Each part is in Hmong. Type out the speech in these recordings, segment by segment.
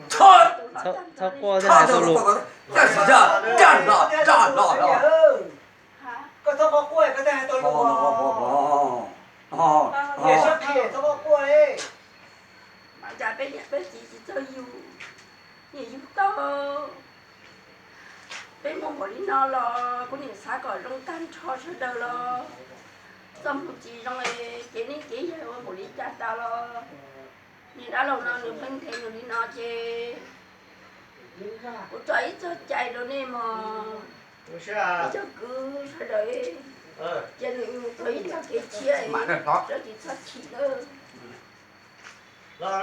Txhob quaj thiab hais tau lus. Koj txhob quaj, koj thiaj hais tau lus. Niam sab qhia txhob quaj li. Mas cas peb niam peb txiv tsis txawj yug, niam yug tau. Peb muaj npaum li no los kuv niam xav kom zoo tag nrho sawv daws los txoj hmoo tsis zoo es kev neej kev yaig ua npaum li cas tas los niam dab laug no nws pheej nthe nws li no ces kuv tso ib txoj cai rau nej mog, ib tsoom kwv sawv daws, cia nws mus tau ib txoj kev tshiab, tsis txhob chim nawb. Qhov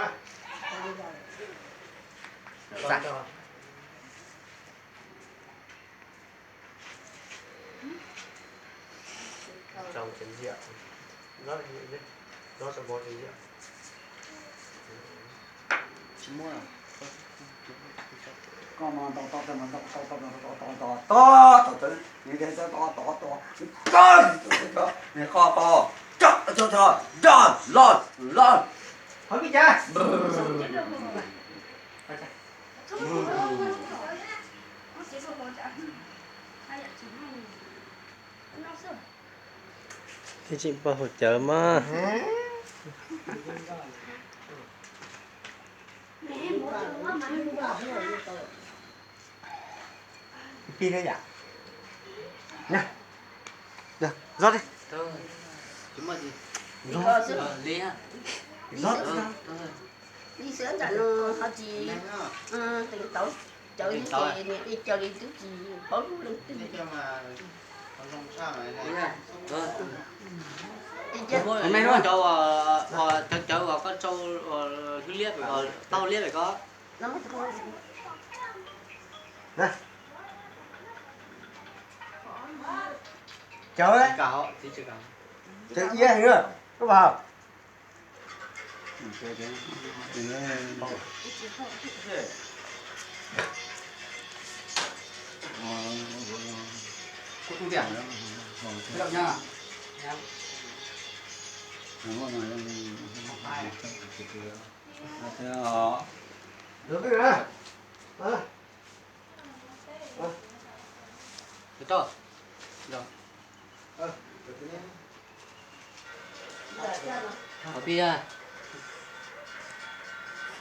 Twb tsis npau hauv cawv mas. Pig thiab yam. Zov li. Zov. Li xwb ntawm no ho tsis teev tau cawv ces niam tej cawv li twb tsis paub lub leej twg. Cov cawv uas koj tsau hwj liab, tau liab pem ko. Cawv, cawv iab heev, koj pom.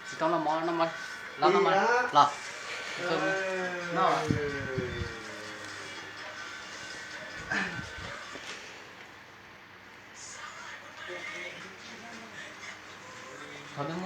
Tsis tau noj mov, noj mov los.